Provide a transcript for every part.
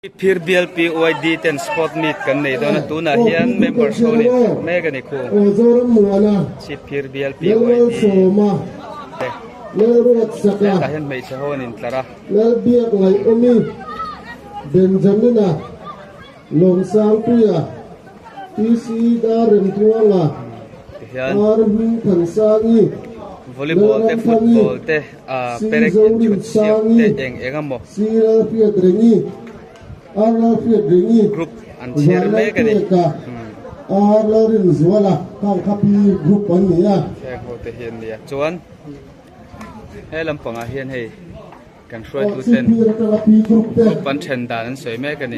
Phir bial PYD ten sport meet kan nei dawn a, tunah hian members ho an inthlan mek a ni khu. Chhipphir bial PYD te hetah hian hmeichhe ho an intlar a. Tihian volleyball te football te ah perek inchhut siak te eng eng emaw group an chhiar mek a ni heng ho te hi an nia chuan he lampangah hian hei kan hruaitu ten group an then dan an sawi mek a ni.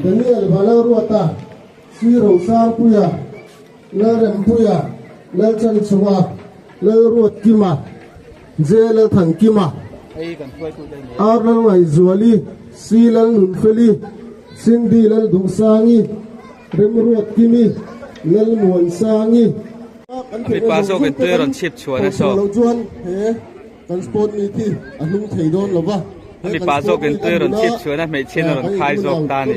Lalrempuia, Lalchanchhunga, Lalruatkima, J. Lalthankima, R. Lalngaihzuali, C. Lalnunfeli, Cindy Lalduhsangi, Remruatkimi, Lalmuansangi. Mipa zawkin tui a rawn chhip chhuan a saw. A mipa zawkin tui a rawn chhip chhuan a, hmeichhiain a rawn khai zawk ta a ni.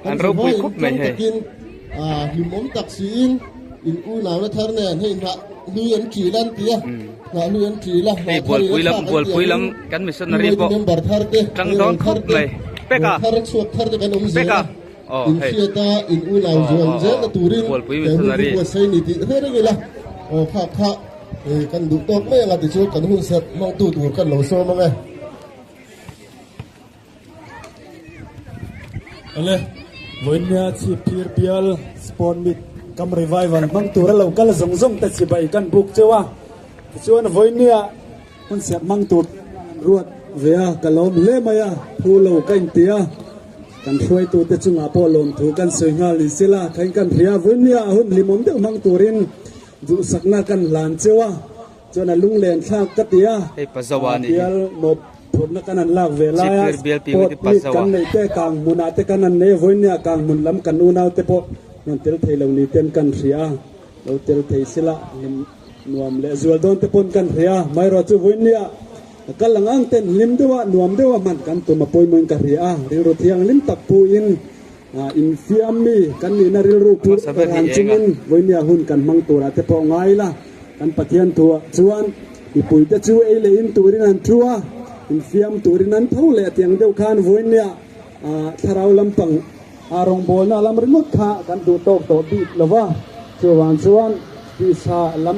An ropui khawp mai hei. Hei bualpui lam bualpui lam kan missionary pawh tang dawn khawp mai. Peka! Peka! Aw hei. Aw aw aw bualpui missionary. Hei kan duh tawk mai anga tichuan kan hun serh hmangtu tur kan lo sawm ang e. Awle, vawiinnia chhip phir bial Spawn Meet Kam Revival hmang tura lo kal zawng zawng te chibai kan buk cheu a, tichuan vawiinnia hun serh hmang tur te an ruat ve a, ka lawm hle mai a, phu lo ka inti a, kan hruaitu te chungah pawh lawmthu kan sawi nghal ni sela, khain kan hria vawiinnia hun hlimawm deuh hmang turin Duhsakna kan hlan cheu a, chuan a lunglen thlak ka ti a, Hei Pazawa a nih hi. Bial mawp phurhna kan han lak ve lai a, Chipir bial pi sport ti meet Pazawa. kan neih te, kang hmunah te kan han nei a, vawinia kang hmun lam kan unau te pawh rawn tel thei lo ni ten kan hria a, lo tel thei sila hlim nuam leh zual dawn te pawn kan hria a, amaherawh chu vawinia kal ang ang ten hlim deuh a, nuam deuh a hman kan tum a pawimawhin ka hria a, rilru thianghlim tak pu in. Infiam mi kan nihna rilru pur ran chungin vawinia hun kan hmang turah te pawh ngai ila, kan Pathian thuah chuan mipuite chu ei leh in turin an thu a, infiam turin an tho leh tiang deuh khan vawinia thlarau lampang a rawngbawlna lam ringawt kha kan duh tawk tawh bik lo va, chuvang chuan tisa lam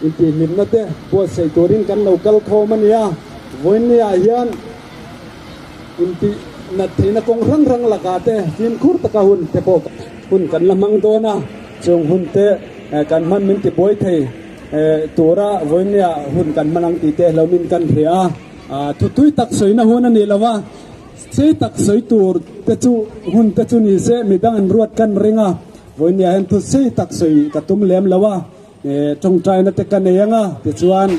intihhlimna te buatsaih turin kan lo kal khawm a nia, vawinia hian. Intih nat theihna kawng hrang hrang lakah te fimkhur taka hun te pawh hun kan la hmang dawn a, chung hun te kan hman min ti buai thei tura vawinia hun kan hman ang tih te hlaumin kan hria a, thu tui tak sawina hun a nih lo a, sei tak sawi tur te chu hun te chu ni se midang an ruat kan ring a, vawinia hian thu sei tak sawi ka tum lem lo a. Tawngtaina te ka nei anga tichuan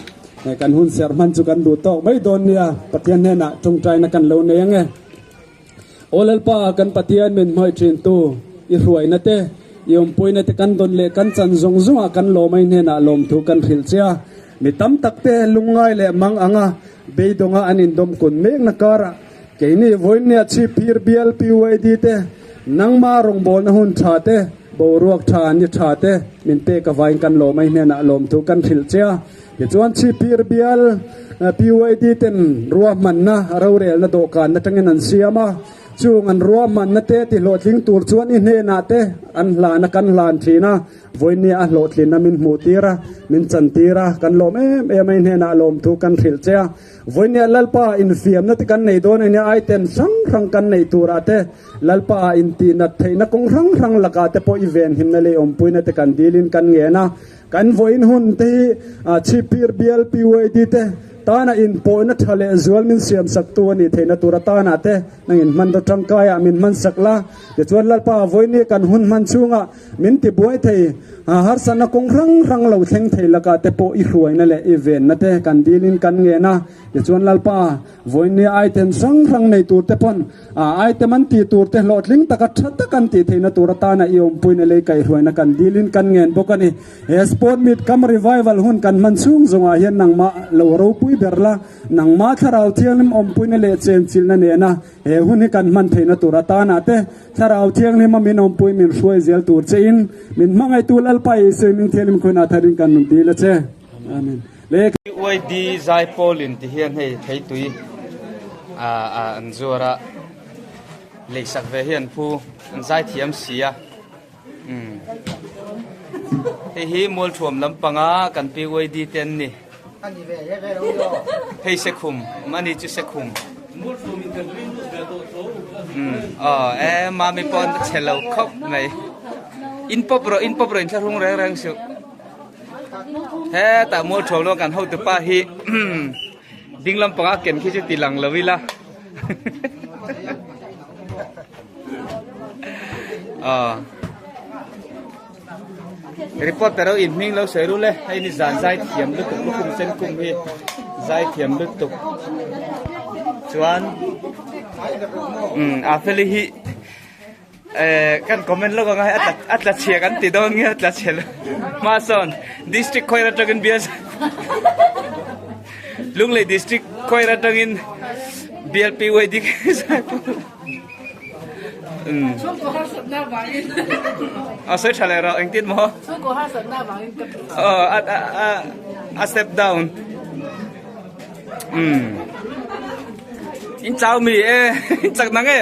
kan hun serh hman chu kan duh tawk mai dawn nia, Pathian hnenah tawngtaina kan lo nei ange. Aw Lalpa kan Pathian min hmawih thin tu i hruaina te, i awmpuina te kan dawn leh kan chan zawng zawngah kan lawmai hnenah lawmthu kan hrilh che a, mi tam tak te lungngai leh mang anga beidawnga an indawm kun mekna karah keini vawinia chhipphir bial PYD te nangma rawngbawlna hun tha te, Boruak tha ni tha te min pek avain kan lawm a, i hnenah lawmthu kan hrilh che a. Tichuan Chhipphir bial PYD ten ruahmanna rorelna dawhkan atangin an siam a, chung an ruahmanna te tihlawhtling tur chuan i hnenah te an hlan a, kan hlan thin a, vawinia a hlawhtlinna min hmuh tir a, min chan tir a, kan lawm em em a, i hnenah lawmthu kan hrilh che a. Vawinia Lalpa infiamna te kan nei dawn a nia, item hrang hrang kan neih turah te, Lalpa ah intih nat theihna kawng hrang hrang lakah te pawh i venhimna leh awmpuina te kan dilin kan ngen a, kan vawiin hun te hi Chhipphir bial PYD te tana inpawhna tha leh zual min siamsak tu a nih theihna tur atana te nangin hmanraw tangkai ah min hmansak la. Tichuan Lalpa ah vawiin kan hun hman chhungah Min ti buai thei, harsatna kawng hrang hrang lo thleng thei lakah te pawh i hruaina leh i venna te kan dilin kan ngen a. Tichuan Lalpa, vawiinnia item hrang hrang nei tur te pawn item an tih tur te hlawhtling taka tha tak an tih theihna tur atana i awmpuina lei kaihhruaina kan dilin kan ngen bawk a ni. He Sport Meet Kam Revival hun kan hman chhung zawngah hian nangmah lo ropui ber la, nangmah Thlarau Thianghlim awmpuina leh chenchilhna nena he hun hi kan hman theihna tur atana te Thlarau Thianghlima min awmpui min hruai zel tur chein min hmangaihtu Lalpa Isua hming Thianghlim khawihnah tharin kan rawn dil a che. Amen. Le. UID Zaipawl in ti hian hei theitui an zuar a, leisak ve hi an phu, an zaithiam si a. Umm. Hei hi Mualthuam lampanga kan PYD te an ni. Hei Sekhum, mani chu Sekhum. Umm aw e mami pawh an chhe lo khawp mai. In pawp rawh, in pawp rawh in thlahrung reng reng suh. Hetah Mualthuam lama kan hotupa hi ding lampanga ken khi chu ti lang lo ila. Report ta ro in hming lo sawi rul e hei ni zan zai thiam lutuk lukhum sen kum hi zai thiam lutuk chuan um a feli hi eh kan comment lawk anga hei a tla chhia kan ti dawn nge a tla chhe lo hma sawn district khawi atangin bial Lunglei district khawi atangin BLPYD A sawi tha leh rawh engtin maw? Aw a step down. Um. In chau mi e in chak nang e.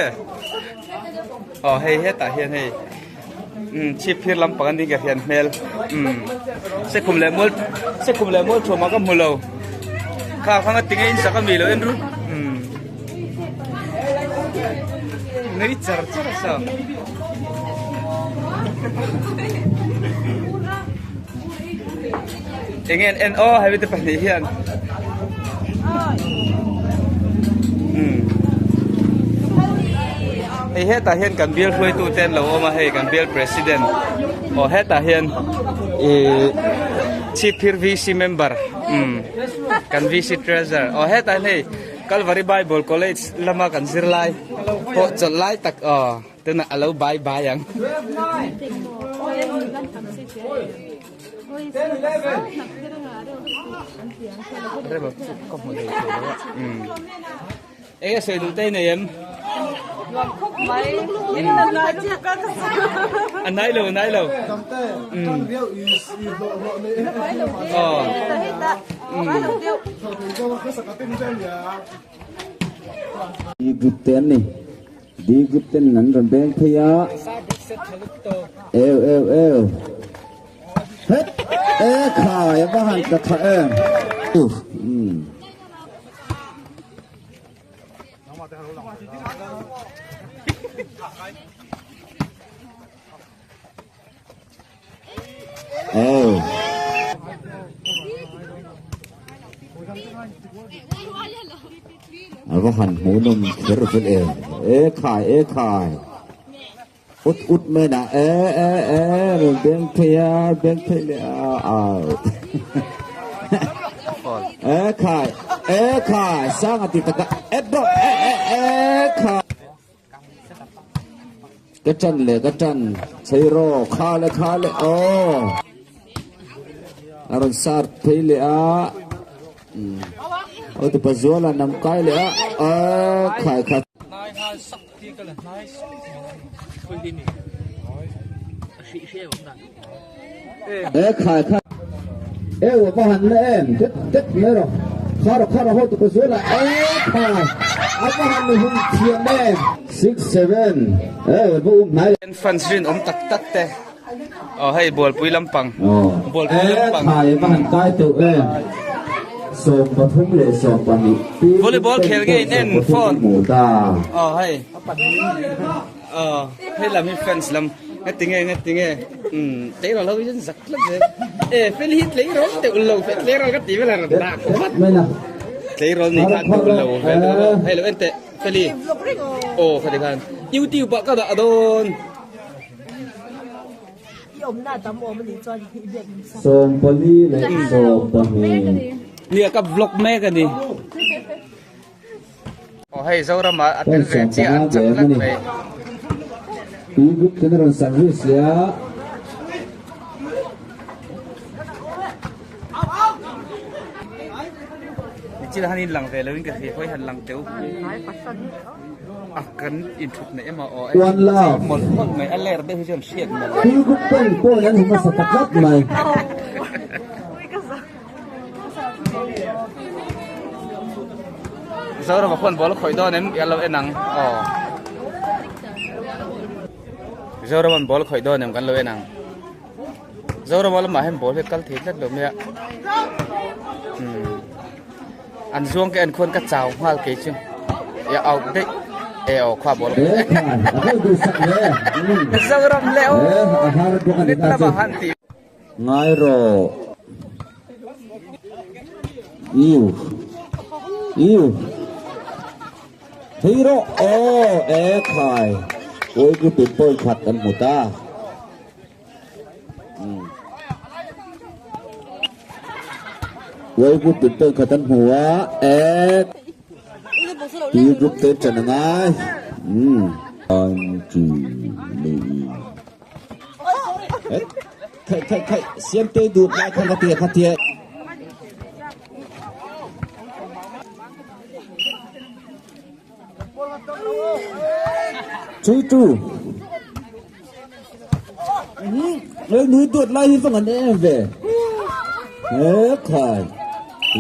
Aw hei hetah hian hei um chhip phir lampang an ding ka hian hmel um sekhum leh mual sekhum leh mual thuamah ka hmu lo kha khang a tinge in sak a mi lo en ru um nui char char a sa enge an en aw hemi te pahnih hian um hei hetah hian kan bial hruaitu te an lo awm a hei kan bial president aw hetah hian ih chhipphir VC member um kan VC treasurer aw hetah hian hei Calvary Bible College lama kan zirlai pawh chawlh lai tak aw. Tunah a lo bai bai ang. Rema chu ka hmu thei thei lo a. Umm. Eng a sawi duh te i nei em? A nai lo a nai lo. Umm. Aw. Umm. Group te an ni. D group ten an rawn beng phei a. Eu eu eu. Het e khai a va han tla tha em. Um. Eu. A va han hmuhnawm kher vel em. E khai e khai. Ut ut mai dah e e e rawn beng phei a beng phei leh a out. E khai e khai sang a ti taka e bawk e e e khai. Ka ṭan le ka ṭan chei rawh kha le kha le aw a rawn sar phei leh a aw tipa zuala nam kai leh a aw khai kha e khai kha e wa va han la em det det mai rawh kha rawh kha rawh ho tupa zuala e khai a va han hum thiam em 67 e va um hnai le fans rin awm tak tak te aw hei bualpui lampang bualpui lampang e khai va han kai teuh em 13 leh 12 volleyball khel nge in en phone aw hei Aw hei lam hi fans lam ngati nge ngati nge umm tleirawl ho hi chuan zak tlat zel e fel hi tleirawl teuh lo fe tleirawl ka ti vel a rawn dak vat tleirawl nih khan duh lo ve deuh a hei lo en teh feli aw khati khan youtube ah ka dah dawn. 14 leh 12. Nia ka vlog mek a ni. Aw hei Zoram ah a tel ve chiah an chak tlat mai. Pi group ten a rawn service leh a. Nichin han in lang ve lo in ka hria khawi han lang teuh a kan inthut na emaw aw One love. mawlh mawlh mai a ler deuh hi chuan hriat mawlh Thil group ten pawh an hmasa ta tlat mai. Zorama khuan ball a khawih dawn em i a lo en ang aw Zorama'n ball a khawih dawn em kan lo en ang Zorama lamah hian ball hi a kal thei tlat lo mai a umm an zuang ka en khuan ka chau nghal kei chu e out daih e aw kha ball Zoram leh aw net lamah han tih. Ngai rawh. Iu. Iu. Hei rawh. Aw, e khai. Oi group in point khat an hmu ta. Oi group in point khat an hmu a. E. T group te chan angai. Um. One, two, three. Khai khai khai siam te du khai kha tia kha tia. Chu chu. Lel nui tuat lai hi vang an em ve. He khai.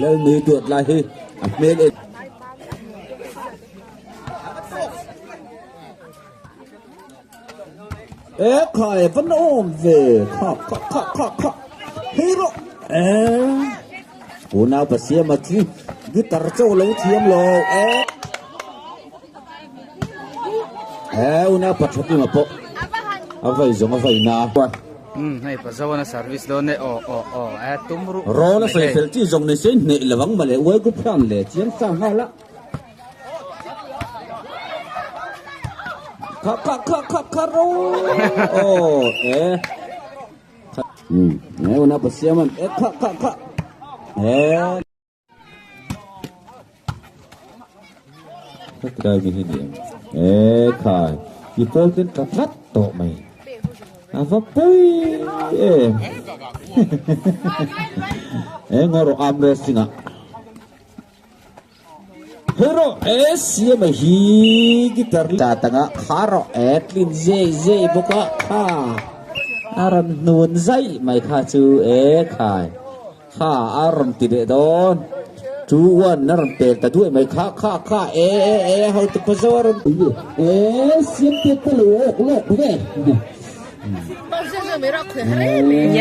Lel nui tuat lai hi a hmel e. E khai van awm ve kha kha kha kha kha hei rawh e unau pa siam a chu guitar chaw lo thiam lo e e unau pa thatim a pawh a vai zawng a vai na um hei pa zawana service dawn e aw aw aw e tum ru rawl a sawi fel chi zawng ni se hneh lovang mawle uai group hian le chiang sa nghal a. Kha kha kha kha kha ro oh e hmm e una pasiaman e kha kha kha e Kha mi hi ni e khai i pawl ten ka tlat to mai ava pui e e ngoro arm wrestling a Hero e siam a hi guitar ta tanga kha rawh e tlin zei zei bawk a kha a rawn hnun zai mai kha chu e khai kha a rawn ti leh dawn 2 1 a rawn pel ta duai mai kha kha kha e e e ho te pa zo a rawn e siam te te lo awk lawk ve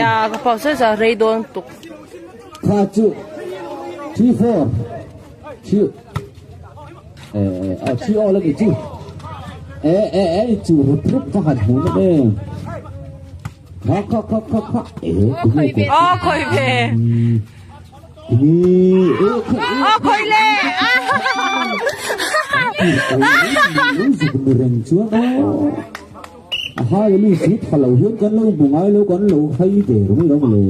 Ya ka pau sa sa rei dawn tuk. Kha chu 3 4 3 eh eh 3 all ani chu eh eh eh chu rup rup va han hmu na e kha kha kha kha kha eh kumi ko Oh khoi ve. kumi eh kha Oh khoi le. zuk ni reng chuan a hai mi si tha lo hian kan lo hmu ngai lo kan lo hai der mai lo le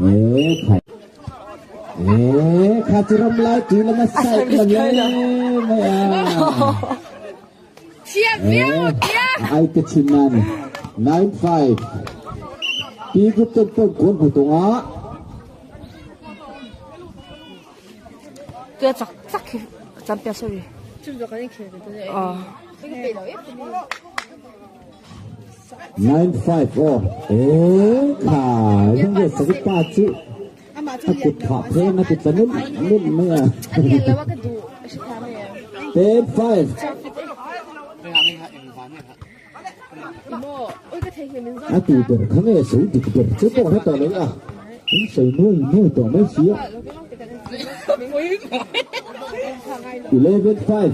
e khai e kha chu ram lai tui lama side lam le mai a Thiam viau tia. Ai te chin na ni 9 5 Pi group ten pon kon hu tonga Tua chak chak hi champion sorry. Ờ. 9 5 aw e kha heng ve sak pa chu a kut phah phen a ti tla nulh nulh mai a 10 5 A tu ber kha nge sawi dik ber che pawh hre tawh lo a, in sawi nuai nuai tawh mai si a. 11 5.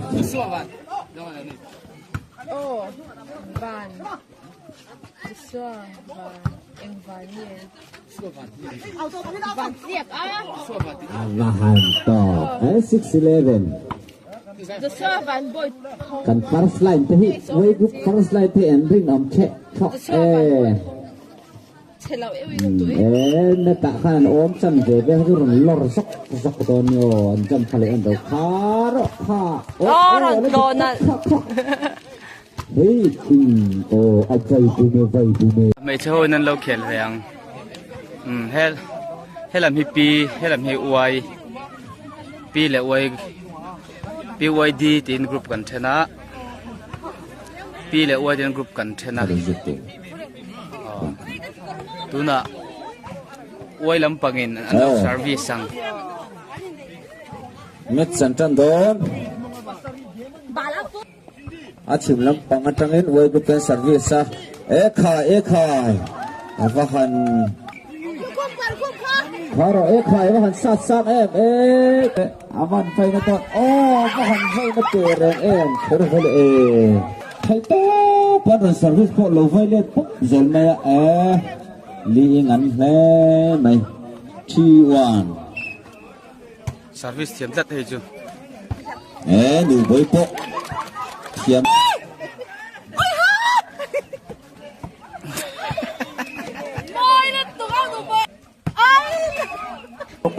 A va han tawp eh 6 11. Kan first line te hi way group first line te an rin awm theh thawk e. E na tah khan an awm chan ve ve chu rawn lawr zawk zawk dawn ni aw an jump kha leh an lo kha rawh kha aw rawn tlawn a hei aw a vai bume vai bume Hmeichhe ho in an lo khel ve ang. Um hel helam hi pi helam hi uai. P leh Y PYD tiin group kan then a P leh Y tiin group kan then a tunah Y lampangin an lo service ang. Match an tan dawn. A chhim lampang atangin Y group ten service a e khai e khai a va han kha rawh e khai a va han sat sang em e a van faina dawn aw a va han vaina pe reng em kher vel e thei tawp an rawn service pawh lo vai let pawp zel mai a e li ing an hle mai 3-1 Service thiam tlat hei chu. E nu boi pawh thiam.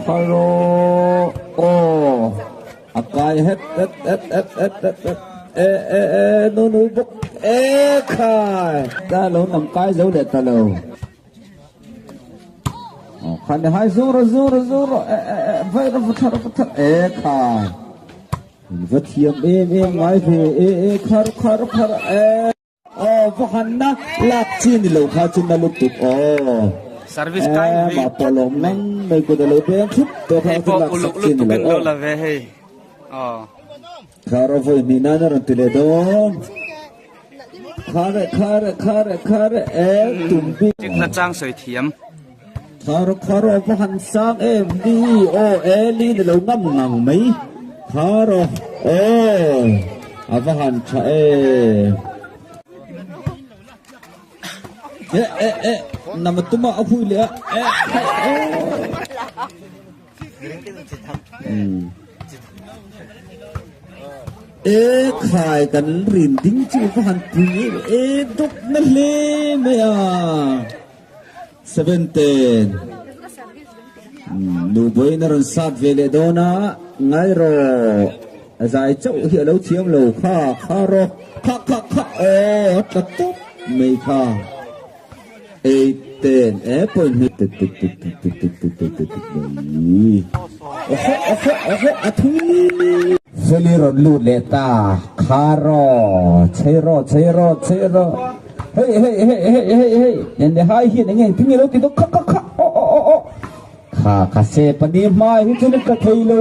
Kharo aw a kai het het het het het het het e e e nu nu bawk e khai ta lo nam kai zo leh ta lo. Khan le hai zura zura zura e e e vai ra vathar vathar e khai va thiam em em ngai ve e e khar khar khar e aw va han na lak chi ni lo kha chu na lutuk aw service kai e ma polom nang mai ko lo beng thup to kha hei chu pawh lak uluk sak chi ni lutuk lo in lo aw la ve hei aw khar a voi hnih nan a rawn ti leh dawn Khare khare khare khare e tumpi. Chikna chang sawi thiam. Kharo kharo va han sang em ni aw e li ni lo ngam ngang mai kharo aw a va han tha e e e e nama tuma a hui leh a e e E khai kan rin ding chu va han pui em e dawk na hle mai a 7:10 Nu Boin a rawn sat ve leh dawn a ngai rawh a zai chauh hi a lo thiam lo kha kha rawh kha kha kha aw a tla tawp mai kha. 8 10 e point hnih tit tit tit tit tit tit tit tit tit tit mai oho oho oho a thui Feli rawn lut leh ta kha raw chei raw chei raw chei raw hei hei hei hei hei hei nen le hai hian eng eng thing ilo ti dawk kha kha kha aw aw aw aw kha kha se pani hmai hi chu ka thei lo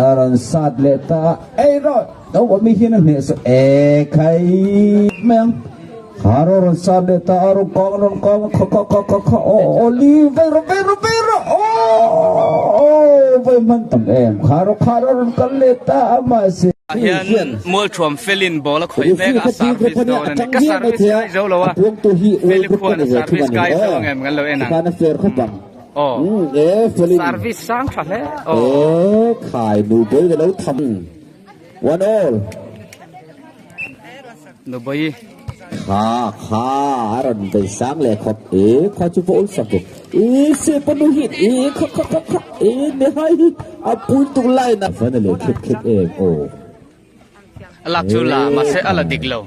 a rawn sat leh ta ei raw no mi hian a hneh saw e khai mai ang kha raw rawn sat leh ta a rawn kang rawn kang kha kha kha kha kha aw aw li vei raw vei raw vei raw aw aw vai hman tam em kha raw kha raw rawn kal leh ta a mahse Ah hian Mualthuam Felin ball a khawih mek a, a service dawn a ni. Ka service kai zo lo a, Feli khuan a service kai zo ang em kan lo en ang. Aw, service sang tha hle. Aw. Nubawi. Kha kha a rawn bei sang leh khawp e kha chu va awlsam ve e se panu hi e kha kha kha kha e ne hai hi a pui tuk lai na van a leh khep khep em aw. A lak chu la mahse a la dik lo.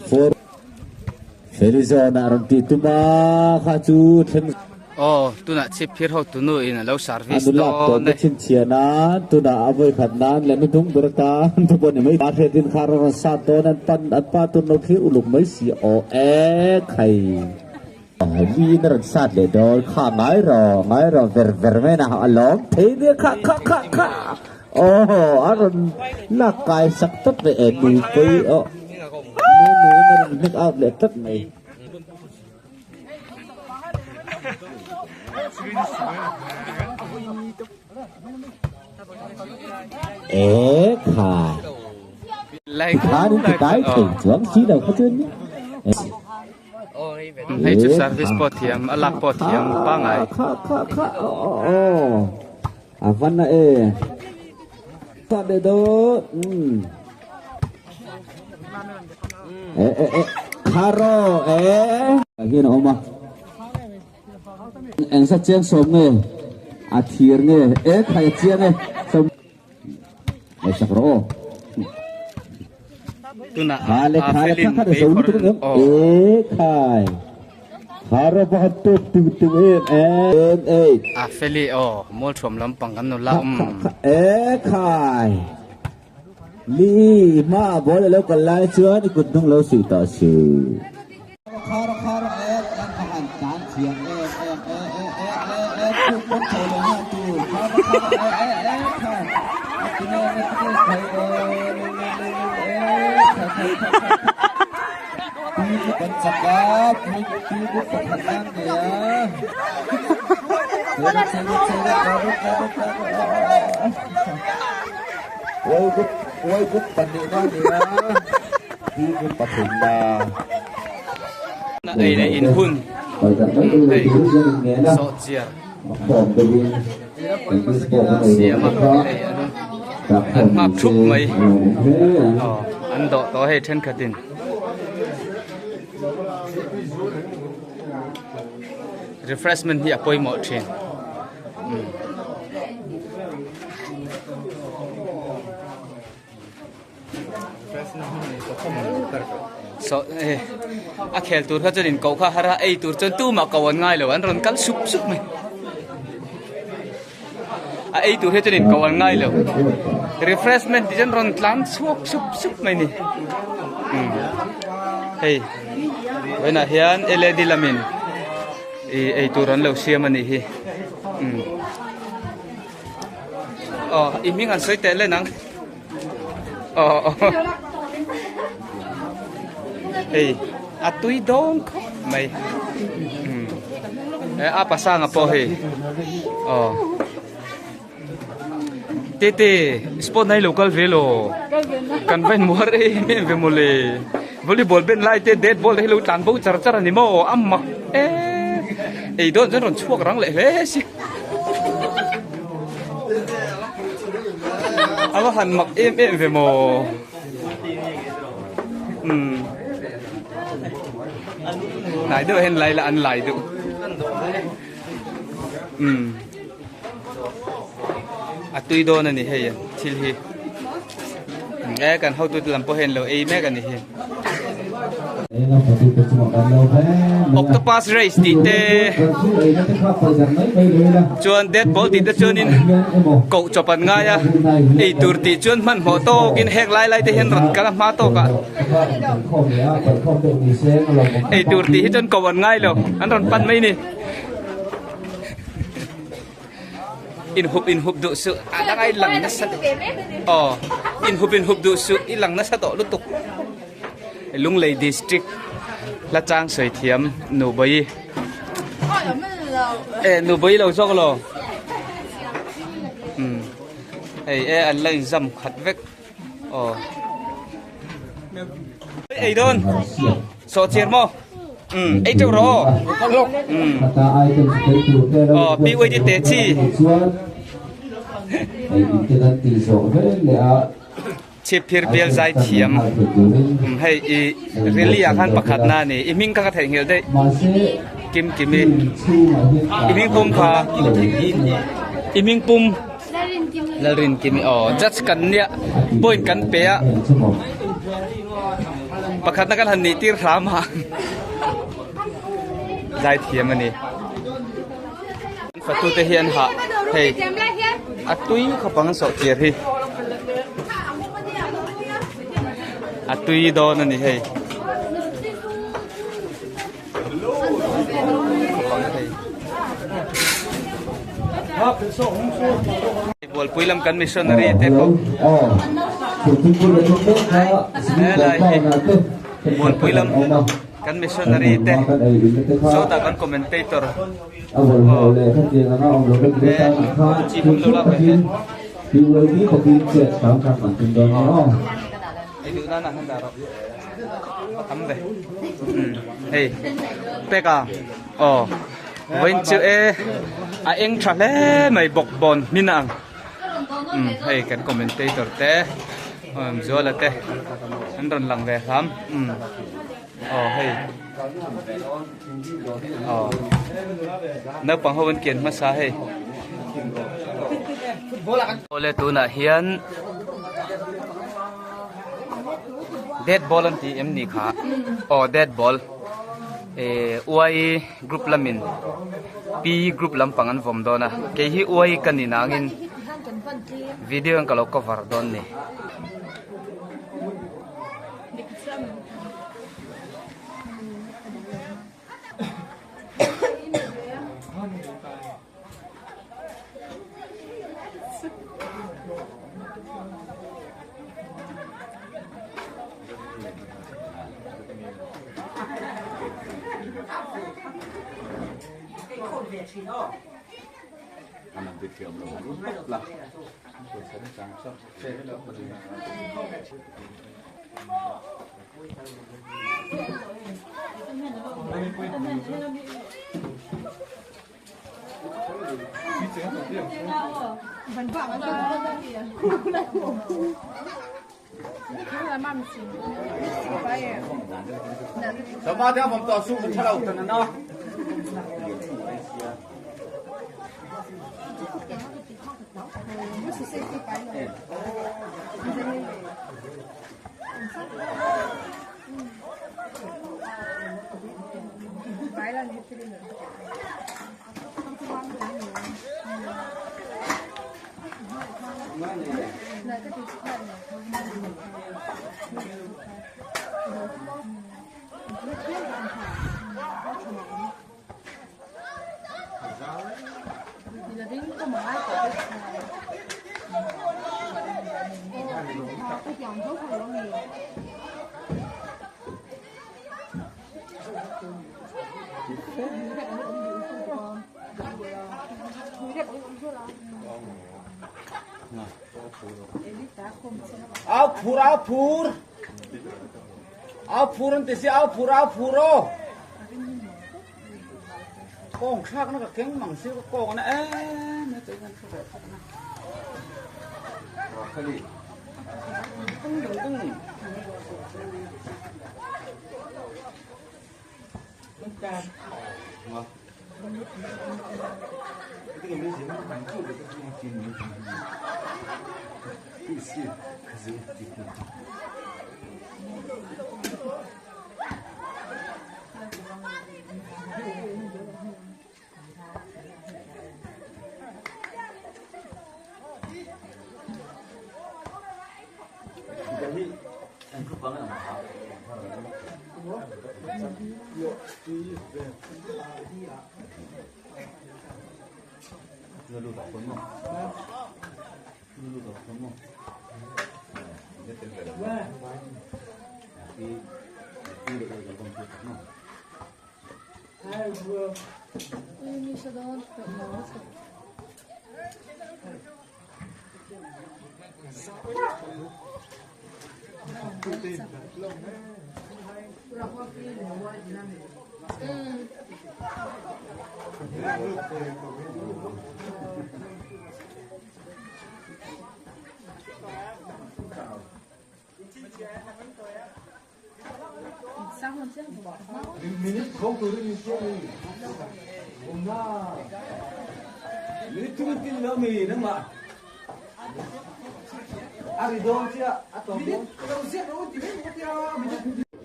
For Felizona a rawn tih tum a kha chu thleng. Aw tunah chhip phir ho tunu in a lo service A nulak dawn tawp e. na chhinchhiah nan tunah a vawi khat nan leh nutung ber atan thu pawh ni mai. Pa hriat in kha a rawn sat dawn an pan an pa tur lo thlir uluk mai si aw e khai. Mi in a rawn sat leh dawn kha ngai rawh ngai rawh ver ver mai na a lawm thei nia kha kha kha kha. Aw a rawn lak kai sak tlat mai e nupui aw nu nu in a rawn hnek out leh tlat mai. E kha tikhan in ti kai thei chuang si lo kha chuan nia. Hei chu service pawh thiam a lak pawh thiam pangai. Kha kha kha aw aw. A van a e. Ta de do. Um. E e e. Kharo e. Hian a awm a. Eng sa chiang sawm nge? A thir nge? E khai a chiang e. Sawm. Mai sak rawh aw. Tunah Kha le a kha le felin kha kha de zo phei lutuk khawr em. aw. E khai. Kharo pakhat tuk tuk tuk em em ei. A feli aw mualthuam lampang kan nula um. E khai. Li hma a ball alo kal lai chuan i kut hnung lo suih tawh su. Kharo kharo e kan han tan thiam em em e e e e e tuk kan thei lo na tur kharo kharo e e e khai. Tinge tinge khai e le le le le e khai khai khai khai. Pi kan chak a, pi pi group pakhat nan nei a. Wai group wai group pahnihna a ni a, pi group pathumna. Ei leh in hun hei sawhchiar siam a hei an an nghak thup mai aw an dawh tawh hei thenkhatin. Refreshment hi a pawimawh thin umm. Saw eh a khel tur kha chuan in koh kha har a ei tur chuan tumah ko an ngai lo an rawn kal sup sup mai a ei tur hi chuan in koh an ngai lo refreshment tih chuan rawn tlan chhuak sup sup mai ni umm hei vawiinah hian L A D lamin ih ei tur an lo siam a nih hi umm aw i hming an sawi teh len ang. Aw hei a tui dawn khawp mai umm a pasanga pawh hei aw tete sport na hi lo kal ve law kan va inmuar em em ve mawle volleyball ben lai te dead ball te hi lo tlan bo char char a ni maw a mak em ei dawn chuan rawn chhuak rang leh hle si. A va han mak em em ve maw umm hnai deuh hian lai la an lai deuh umm a tui dawn a ni hei thil hi e kan hotu te lam pawh hian lo ei mek a ni hi. Octopus race tih te chuan dead ball tih te chuanin koh chawp an ngai a ei tur tih chuan hmanhmawh tawkin heng lai lai te hian rawn kal a hma tawkah ei tur tih hi chuan koh an ngai lo an rawn pan mai ni. Inhup inhup duh suh a dang ai lang nasa aw inhup inhup duh suh i lang nasa tawh lutuk Lunglei district hla chang sawi thiam Nubawi e Nubawi lo zawk lo um hei e an la inzam khat vek aw ei dawn sawhchiar maw. Um ei teuh rawh aw. Um aw BYD te chi. Chhip phir bial zai thiam um hei i rally ah khan pakhat na ani i hming kha ka theihnghilh daih Kim Kimi i hming pum kha i hming pum Lalrin Kimi aw judge kan nia point kan pe a. Pakhatna kan han nih tir hram a zai thiam a ni. An fatu te hi an hah hei a tui khawp ang an sawh tir hi a tui dawn a ni hei. Bualpui lam kan missionary te pawh helai hi Bualpui lam kan missionary te sawtah kan commentator ei duh nana han dah rawh a tam ve hei pek a aw vawiin chu e a eng tha hle mai bawk bawn hmin a ang umm hei kan commentator te Zuala te an rawn lang ve hlam umm aw hei aw naupang ho an kian hmasa hei awle tunah hian dead ball an tih em ni kha aw dead ball. Uai group lamin P group lampang an vawm dawn a, kei hi Uai ka ni nangin video in ka lo cover dawn ni. Au phur au phur au phur an ti si au phur au phur aw kawng thlak na ka keng mang si ka kawng na em e chuan thu ve phawt na tung tung tung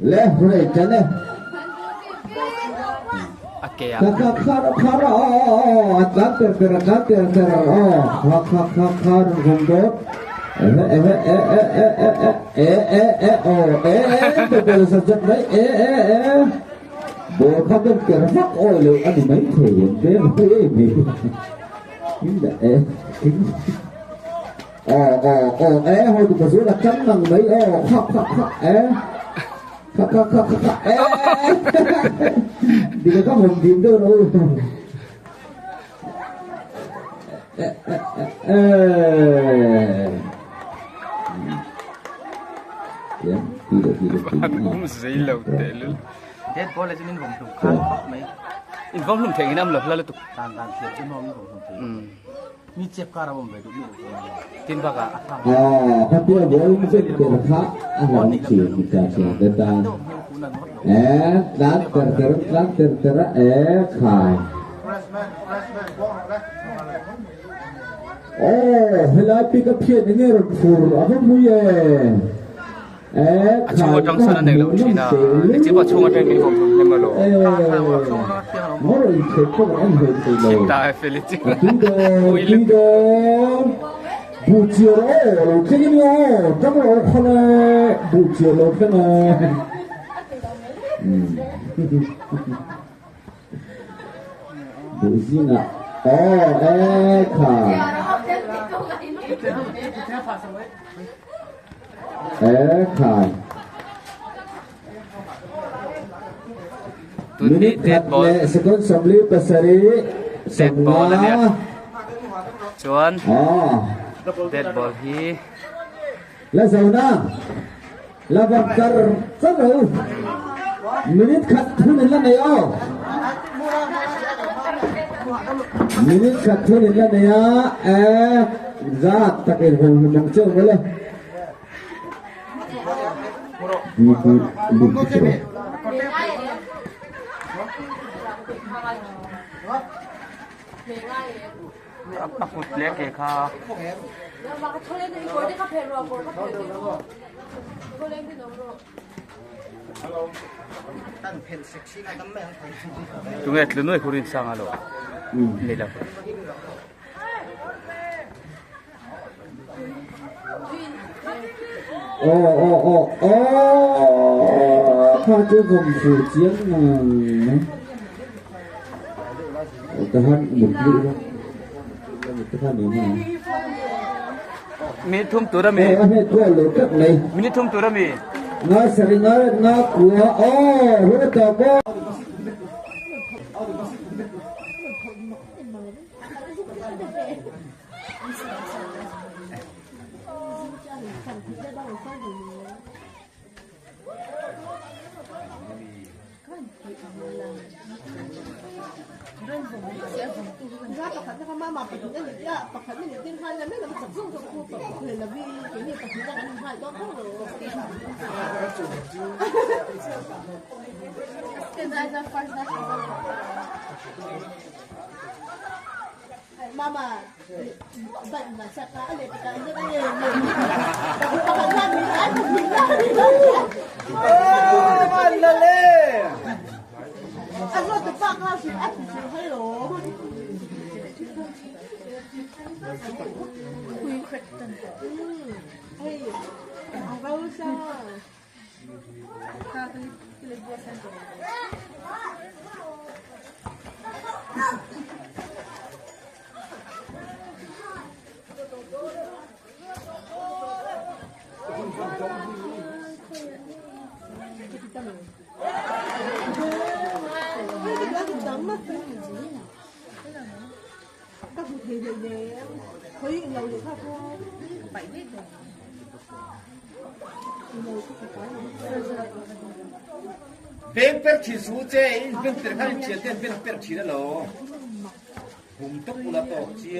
Le rei tan e. A ke ah. Kha kha kha kha ra a tlan ter ter a tlan ter ter aw kha kha kha kha run hum dawt e e e e e e e e e e aw e e te bel sa zet mai e e e ball kha ben ker vak awi lo a ni mai thei an te mai em hi e aw aw aw e ho tu ka zual a tang ngang mai aw kha kha kha e kha kha kha kha kha e dika ka hom dim deuh ro e e e An um zei lo teh lul. Dead ball ah cun in vawm hlum khan khawp mai. In vawm hlum thei in am lo hla lutuk. Dan dan thiam cu maw in vawm hlum thei. Mi cep kar a um ve duh mi Tin bak ah. Khatia ball chen ker kha a hlam thin ta chuan te tan e tlan ter ter tlan ter ter a e khai. Aw helai pick up hian enge rawn phur a va mui e. A chhung atang sawn a nei lo thin a, nichil pawh a chhung atangin min vawm hlum hnem alawm. Chita e fel i ching ui lutuk. Tun hi dead ball dead ball a nia chuan dead ball hi A kut leh ke kha. Tunge tlu nuai khurin sang alo. Nei lo. Aw aw aw aw kha chu vawm fu chiang ngang mai tahan mut luh la mut te kha ni na Minute thum tur ami. A het goal lo tak mai. Minute thum tur ami. Nga sari nga nga kua aw hun a tawp aw. Beng per thin su che in beng per khan in thian ten beng per thin alo hum tok ula tok chi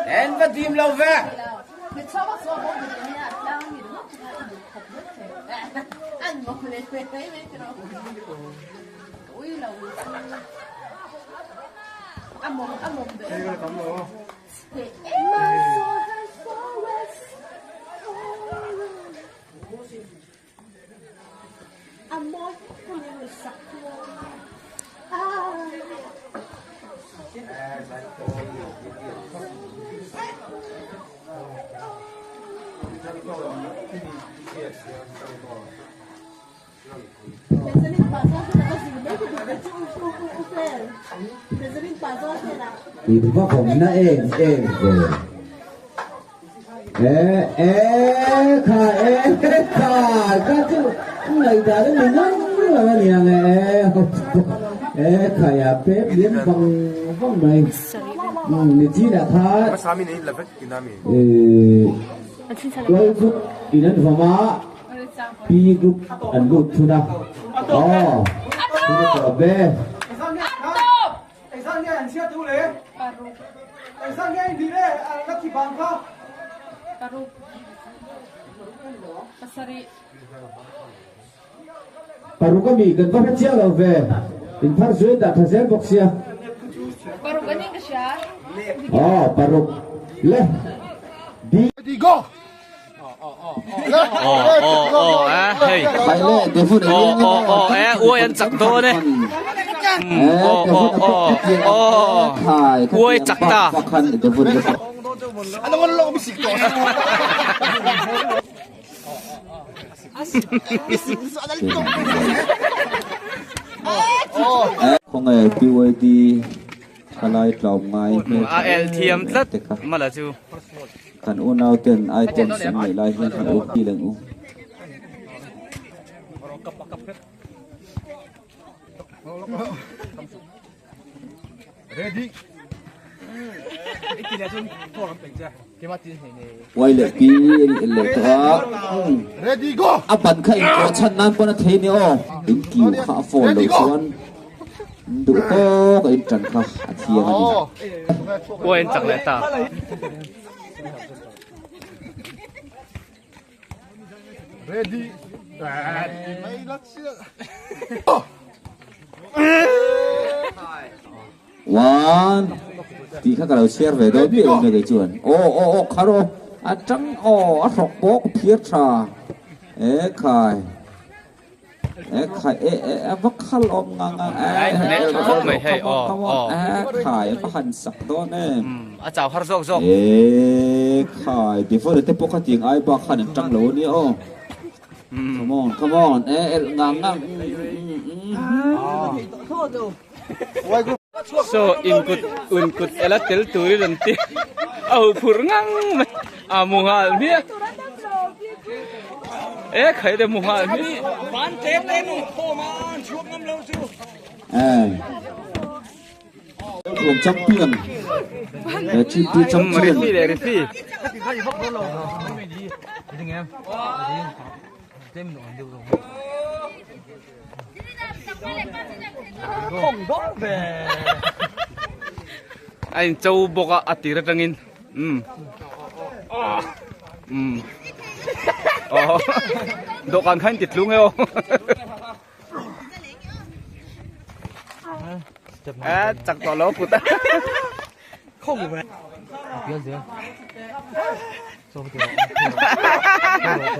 En va dim lo ve. In va vawmna em em ve. E e kha e kha ka chu ngaihdan a ni ngang lo a niang e e kha ya pep lian vang vang mai. Nichinah kha World Cup in an vawm a. Pi group an lut thun a. Aw, thun a tawp e. Paruk a mi kan va hre chiah lo ve. In phar zuai dah tha zel bawk sia. Paruk a ni ka hria. Aw paruk le D. Ready go. Aw aw aw eh hei. Khai le Devon Aw aw aw eh uai an chak dawn e. Aw aw aw aw uai chak ta. Khawnge PYD thalai tlawm ngai hmel A el thiam tlat mala chu. Kan unau ten items an neih lai hian han up bil ang u. Uai leh pi in leh tawh a, a ban kha in kawh chhan nan pawn a thei ni aw, in kiu kha a phone loh chuan in duh tawk a in tan kha a thiang a ni. Uai an chak leh ta. Ready. One tih kha ka lo chhiar ve dawn miah lo mai kei chuan aw aw aw khar aw a tang aw a hrawk pawh ka phiar tha e khai e khai e e a va khal awm ngang ngang e come on come on e khai a va han sak dawn em a chau har zawk zawk e khai before te pawh kha tiang ai bak khan an tang lo ania aw come on come on e elh ngang ngang So inkut unkut ela tel turin an ti a huh phurh ngang mai a mu nghal hmiah e khai te mu nghal hmiah. Thuam champion GP champion Refi leh refi. A in cho bawk a a tir atangin umm umm aw dawhkan kha in ti tlung e aw a chak tawh lo kut a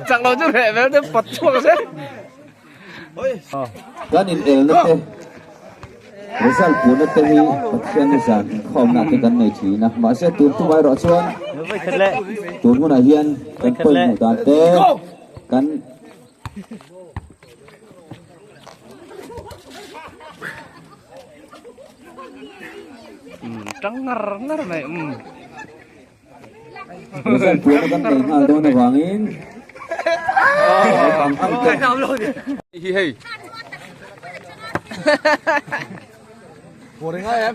chak lo chu reh vel te pawt chhuak se. Kan in elna te result puna te hi Pathian ni zan inkhawmna te kan nei thin a, mahse tun tum erawh chuan tun hunah hian kan pawimawh dan te kan Tang ngar ngar mai um. Result puna kan nei nghal dawn avangin naupang ang te. Hi hei. Phur ngai em?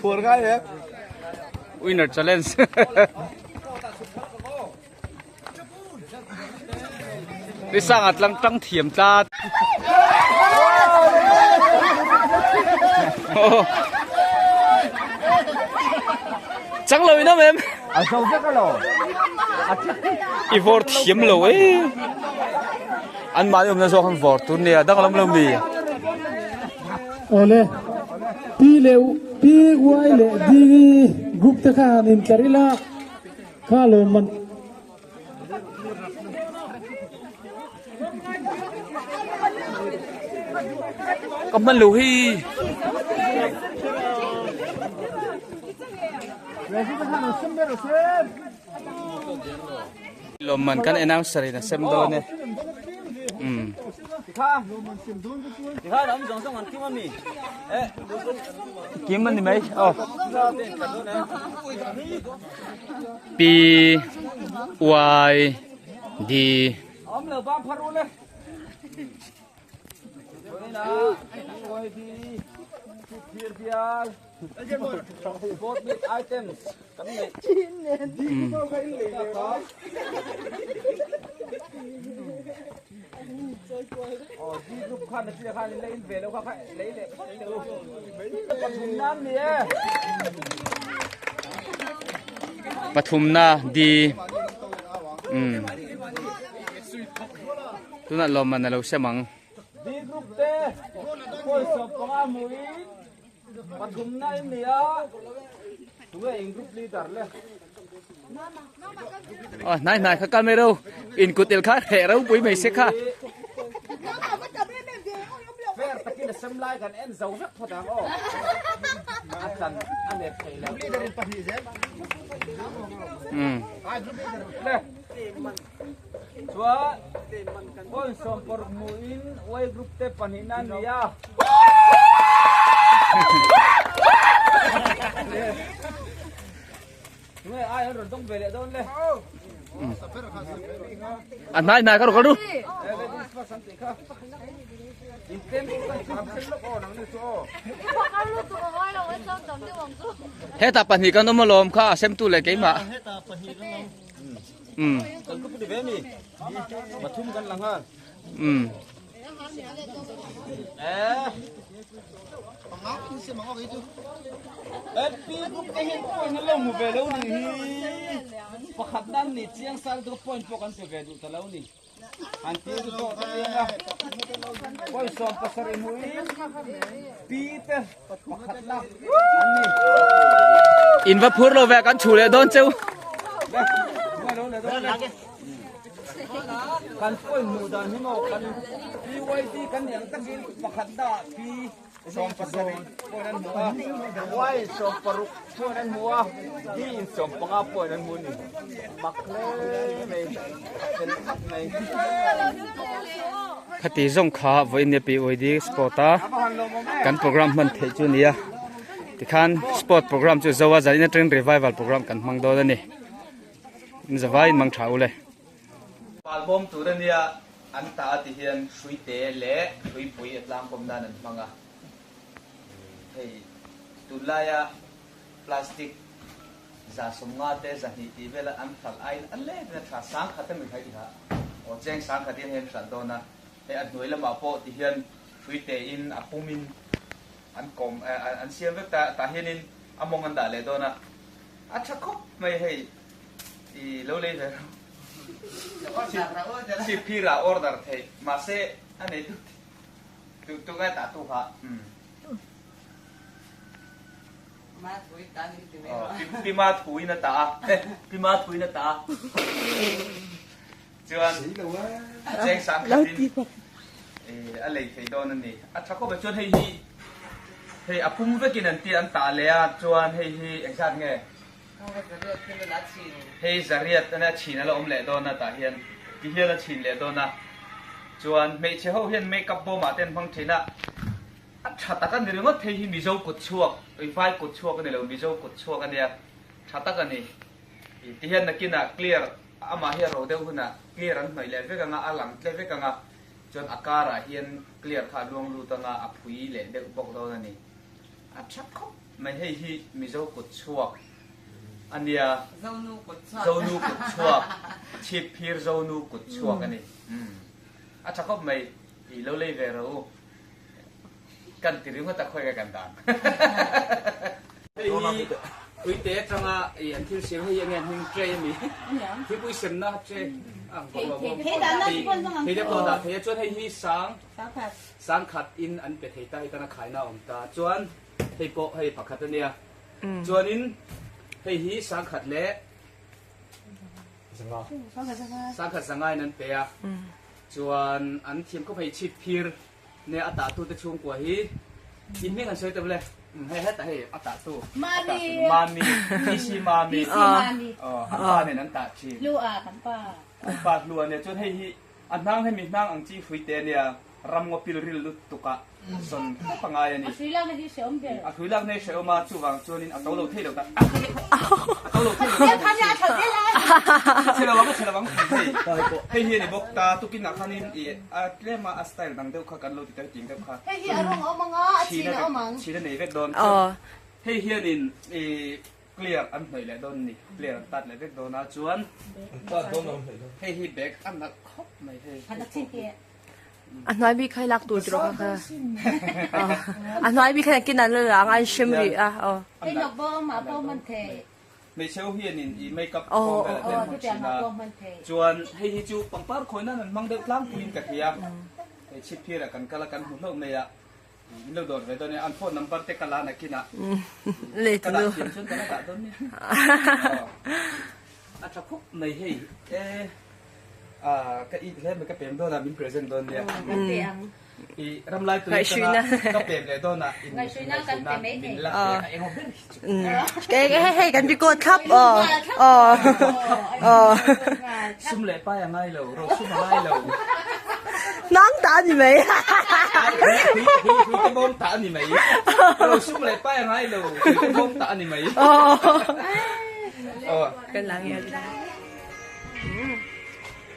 Phur ngai em? Winner challenge. Ni sang a tlang tang thiam tlat. Chang lo in am em? A zo vek a lo. I vor thiam lo e. An mahni awmna zawk an vor tur nia dang lam lo mi. Awle P leh P Y leh D group te kha han intlar ila kha lawmman Ka hman lo hi. Lawmman kan announcer in a sem dawn e. Um. Kim an ni mai. Oh. P Y D Pathumna D um tunah lawmman a lo sem ang. B group te point 15 hmuhin pathumna in ni a, tunge in group leader le? Aw hnai hnai kha kal mai ro in kut el kha hreh ropui mai se kha. Fair takin a sem lai kan en zo vek phawt ang aw. A tlan a let thei lo. Leader in pahnih zel. Um. Le. Chuan point 16 hmuhin Y group te pahnihna an ni a. Tunge ai an rawn dawng ve leh dawn le. A hnai hnai ka ru ka ru. Heta pahnih kan awm alawm kha a semtu leh keimah. Um. Kan group ni ve mi. Pathum kan lang a. Um. Eh. P group te hian point an lo hmu ve lo ni hi. Pakhat nan ni chiang sa lutuk a point pawh kan pe ve duh ta lo ni. An ti chu zawh ta chiang a. Point 17 hmuhin P te pakhat na an ni. In va phur lo ve kan chhu leh dawn cheu. Le, lo leh dawn le. Kan point hmuh dan hi maw kan PYD kan nih ang takin pakhat na ah P 17 point an hmu a, Y in 60 point an hmu a, D in 15 point an hmu a ni. Mak hle mai, a fel tak mai. Khati zawng kha vawiin nia PYD sport a kan program hman theih chu a ni a, tikhan sport program chu zo a zanin atangin revival program kan hmang dawn a ni. Zavai in mang tha u le. Palbawm tur a nia an ta a ti hian hruite leh hruipui a tlangkawm nan an hmang a. Hei tunlaia plastic 150 te 200 tih vela an hralh aiin a let in a tha 10,000 emaw hi ha aw cheng 10,000 hian hei an hralh dawn a. Hei a hnuai lamah pawh ti hian hruite in a pum in an kawm an siam vek ta tah hianin a mawng an dah leh dawn a. A tha khawp mai hei i lo lei ve rawh. Chip phir ah order theih mahse a nei tu tu tu ngai tah tu kha umm. Pi ma thu in a tah a pi ma thu in a tah a chuan cheng sang khat in a lei thei dawn a ni. A tha khawp mai chuan hei hi hei a pum vekin an tia an tah leh a chuan hei hi engzat nge hei zariat a chhin a la awm leh dawn a tah hian ti hian a chhin leh dawn a chuan hmeichhe ho hian makeup bawm ah te an hmang thin a a tha tak a ni ringawt hei hi mizo kut chhuak vai kut chhuak a ni lo mizo kut chhuak a nia tha tak a ni ti hian nakinah clear Amah hi a ro deuh hunah clear an hnawih leh vek anga, a lang tle vek anga, chuan a karah hian clear kha a luang lut anga a phui leh deuh bawk dawn a ni. A tha khawp mai, hei hi Mizo kut chhuak a nia. Zonu kut chhuak. Zonu kut chhuak, chhip phir Zonu kut chhuak a ni. A tha khawp mai, i lo lei ve rawh u. Kan ti ringawt a khawi ka kan dan. Hei hi puite atanga i an thil siam hei enge an hming tray ami thilpui semna tray ang thei te pawh dah thei a chuan hei hi sang sang khat in an pe thei ta hei tana khaina a awm ta chuan hei pawh hei pakhat ania chuanin hei hi sang khat leh sang khat zanga in an pe a chuan an thiam khawp hei chhip phir Ne a tah tu te chhungkua hi in hming an sawi teuh le hei hetah hei a tah tu Mami Mami PC Mami PC Mami aw an pa nen an tah thin Hlua kan pa an pa Hlua nia chuan hei hi a hnang hemi hnang ang chi hrui te ania ram ngaw pil ril lutuk ah sawn khawp a ngai a ni a hrui lakna hi hrehawm ber a hrui lakna hi hrehawm a chuvang chuanin a to lo thei lo ta a to lo thei lo chhe lo ang a chhe lo ang hei hei hi a ni bawk ta tukin ah khanin i A tlem a, a style dang deuh kha kan lo ti ta ting deuh kha. Hei hi a rawng a awm ang a, a chin a awm ang. Chin a nei vek dawn. Chuan hei hianin i clear an hnawih leh dawn a ni. Clear an tat leh vek dawn a, chuan hei hi bag a nalh khawp mai hei. A hnuai bik kha i lak tur tiraw kha kha. A hnuai bik kha nakin an la la ang a, an hrem rih a. Hei nawk bawm ah pawh hman thei. Hmeichhe ho hianin i make up form velah te an hmang thin a, chuan hei hi chu pangpar khawi nan an hmang deuh tlangpuiin ka hria. Hei Chhipphir ah kan kal a kan hmu hlauh mai a, min lo dawr ve dawn nia, an phone number te ka la nakin ah ka dah thiam chuan ka la dah dawn nia. A tha khawp mai hei e ka it hle mai ka pem dawn a min present dawn nia. I ramlai tui atanga ka pem leh dawn a in ngaihhruina min la pe a eng aw ber hi chu. Hei hei kan record thlap aw aw aw. Sum leh pai a ngai lo, ro sum a ngai lo. Nang ta a ni mai. Hui hui hui te bawm ta a ni mai. Ro sum leh pai a ngai lo, hui te bawm ta a ni mai. Kan lang hian.